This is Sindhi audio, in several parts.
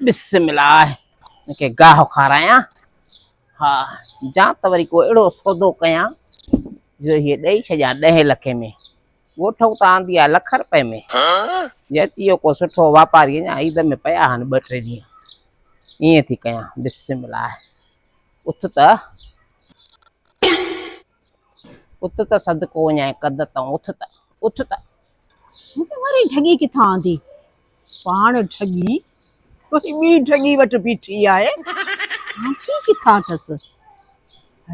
بسم الله هن کي گاهه کارايان ها جا ته وري ڪو اهڙو سودو ڪيان جو هيء ڏئي ڇڏيان ڏهين لکين ۾ ڳوٺ اتان آندي آهي لک رپئي ۾ جي اچي ويو ڪو سٺو واپاري اڃا عيد ۾ پيا آهن ٻه ٽي ڏينهن ائين ٿي ڪيان بسم الله اٿ ته اٿ ته صدقو وڃائي قد تان اٿ ته اٿ ته مون کي وري ڍڳي ڪٿان آندي؟ پاڻ ڍڳي وري ٻي ڍڳي وٽ بيٺي آهي. آندي ڪٿان اٿس؟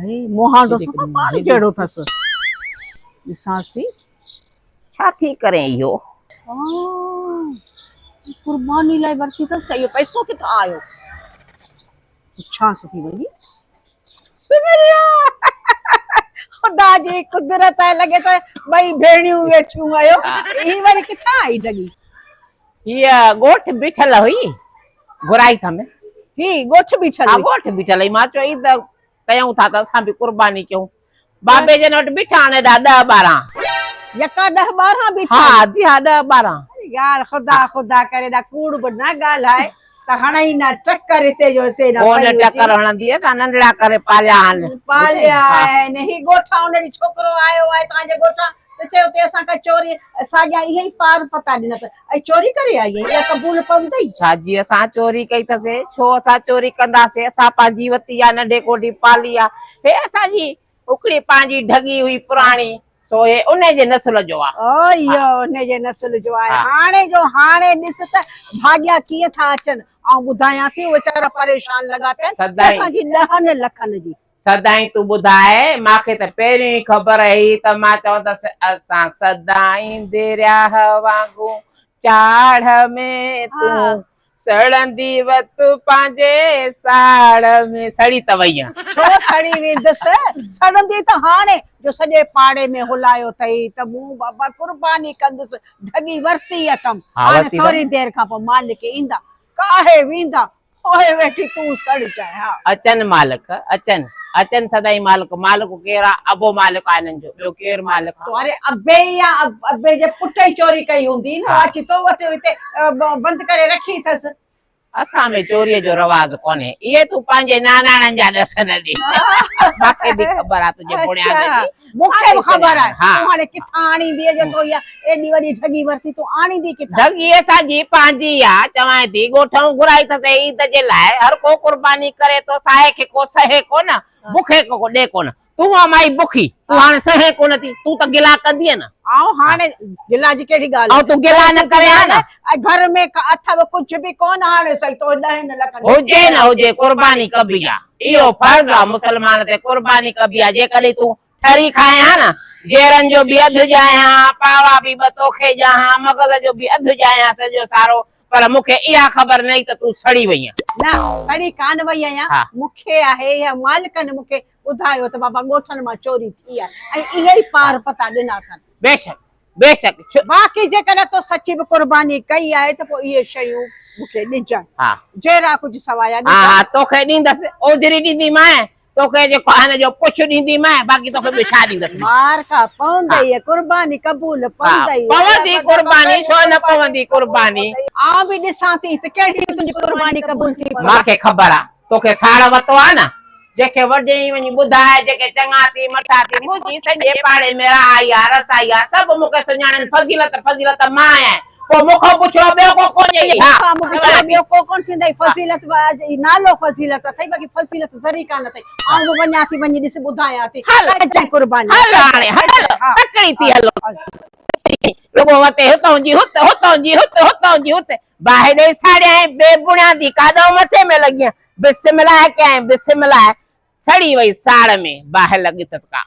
هي مهانڊو صفا پاڻ جهڙو اٿس. ڏسانس ٿي. ڇا ٿي ڪرين اهو؟ قرباني لاء ورتي اٿس ته اهو پئسو ڪٿان آيو؟ پڇانس ٿي وڃي. سمريا خدا جي قدرت آهي لڳي ٿو ٻئي ڀيڻيون ويٺيون آهيو هي وري ڪٿان آئي ڍڳي؟ هيء ڳوٺ بيٺل هئي گهرائي اٿم. هي ڳوٺ بيٺل هئي؟ ها ڳوٺ بيٺل هئي مان چيو عيد ڪيون ٿا ته اسان به قرباني ڪيون. بابي جن وٽ بيٺا آهن ايڏا ڏهه ٻارهن. يڪا ڏهه ٻارهن بيٺا آهن؟ ها جي ها ڏهه ٻارهن. يار خدا خدا ڪري ايڏا ڪوڙ به نه ڳالهاء ته هڻئي نه ٽڪر هتي جو هتي نه پئي هجي. ڪونه ٽڪر هڻندي اسان ننڍڙا ڪري پاليا آهن. پاليا آهن هي ڳوٺان ان ڏينهن ڇوڪرو آيو آهي توهان جي ڳوٺان ته چيو تي اسان کان چوري ساڳيا اهي ئي پار پتا ڏنا ته ۽ چوري ڪري آئي آهين اها قبول پوندئي؟ ڇا جي اسان چوري ڪئي اٿسي؟ ڇو اسان چوري ڪنداسي؟ اسان پنهنجي وتي آ ننڍي ڪوڍي پالي آ. هي اسان جي هڪڙي پنهنجي ڍڳي هئي پراڻي سو هي انهي جي نسل جو آ. او اهو انهي جي نسل جو آهي. هاڻي جو هاڻي ڏس ته ڀاڳيا ڪيئن ٿا اچن. آئون ٻڌايان ٿي اهي ويچارا پريشان لڳا پيا آهن ته اسان جي ڏهن لکن جي. سدائين تون ٻڌاء، مان کي ته پهريون ئي خبر هئي ته مان چوندس اسان سدائين درياهه وانگون چاڙهه ۾ تون سڙندي وت پنهنجي ساڙ ۾ سڙي ته وئي آن. ڇو سڙي ويندس، سڙندي ته هاڻي جو سڄي پاڙي ۾ هلايو اٿئي ته مون بابا قرباني ڪندس، ڍڳي ورتي اٿم، هاڻي ٿوري دير کان پوء مالڪ ايندا، ڪاهي ويندا، پوء ويٺي تون سڙجانء ها. اچن مالڪ اچن، اچن سدائين مالڪ، مالڪ ڪير آ؟ ابو مالڪ آ هنن جو، ٻيو ڪير مالڪ آ؟ تو اري ابي يا ابي جي پٽ ئي چوري ڪئي هوندي نه، اچي تو وٽ هتي بند ڪري رکي اٿس. اسان ۾ چوريء جو رواج ڪونهي. اهي تون پنهنجي ناناڻن جا ڏس نه ڏي. مون کي به خبر آ تنهنجي بڻياد جي. مون کي به خبر آهي تون هاڻي ڪٿان آڻيندينء جو تو اها ايڏي وڏي ڍڳي ورتي تون آڻيندي ڪٿان؟ ڍڳي اسان جي پنهنجي آ، چوانء ٿي ڳوٺئون گهرائي اٿس عيد جي لاء، هر ڪو قرباني ڪري ٿو، ساهي کي ڪو سهي ڪونه، بکي کي ڪو ڏي ڪونه، تون آ مائي بکي، تون هاڻي سهين ڪونه ٿي، تون ته گلا ڪندينء نه. آئون هاڻي گلا جي ڪهڙي ڳالهه آئون تون گلا نه ڪرين ها نه. ۽ گهر ۾ اٿو ڪجهه به ڪونه هاڻي سهي تو ڏهن لکن جي هجي نه هجي قرباني ڪبي آ. اهو فرض آ مسلمان تي قرباني ڪبي آ جيڪڏهن تون ٺري کائين ها نه جيرن جو به اڌ ڄائين ها پاوا به ٻه توکي ڄان ها مغز جو به اڌ ڄائين ها سڄو سارو پر مون کي اها خبر نه هئي ته تون سڙي وئين. نه سڙي ڪانه وئي آهيان مون کي آهي اها مالڪن مون کي ٻڌايو ته بابا ڳوٺن مان چوري ٿي آهي ۽ اهي ئي پار پتا ڏنا اٿن. بيشڪ بيشڪ ڇو. باقي جيڪڏهن تو سچي به قرباني ڪئي آهي ته پوء اهي شيون مون کي ڏجانء. ها. جهڙا ڪجهه سوايا ڏجانء. ها ها توکي ڏيندس، اوجهري ڏينديمانء، توکي جيڪو آهي ان جو پڇ ڏينديمانء، باقي توکي ٻيو ڇا ڏيندس مان. مار کا پوندئي، قرباني قبول پوندئي. ها پوندي قرباني، ڇو نه پوندي قرباني. آئون به ڏسان ٿي ته ڪهڙي تنهنجي قرباني قبول ٿي پوي. مان کي خبر آ. توکي ساڙ وتو آ نه، جنهن کي وڍيئين وڃي ٻڌاء، جيڪي چڱا ٿي مٺا ٿي، منهنجي سڄي پاڙي ۾ رهائي آ، رسائي آ، سڀ مون کي سڃاڻين، فضيلت فضيلت مان آهيان، پوء مون کان بڇڙو ٻيو ڪو ڪونهي. مون کان بڇڙو ٻيو ڪو ڪونه ٿيندئي، فضيلت نالو فضيلت اٿئي، باقي فضيلت ذري ڪانه اٿئي، آئون به وڃان ٿي، وڃي ڏس ٻڌايان ٿي، هل اچ قرباني، هل هاڻي هل، تڪڙي ٿي هل، رڳو وتي هتئون جي هت، هتئون جي هت، هتئون جي هت، باهه ڏئي ساڙيائين، بي بڻيادي ڪاڏانهن مٿي ۾ لڳينء، بسم الله ڪيائين، بسم الله، سڙي وئي ساڙ ۾، باهه لڳي اٿس ڪا.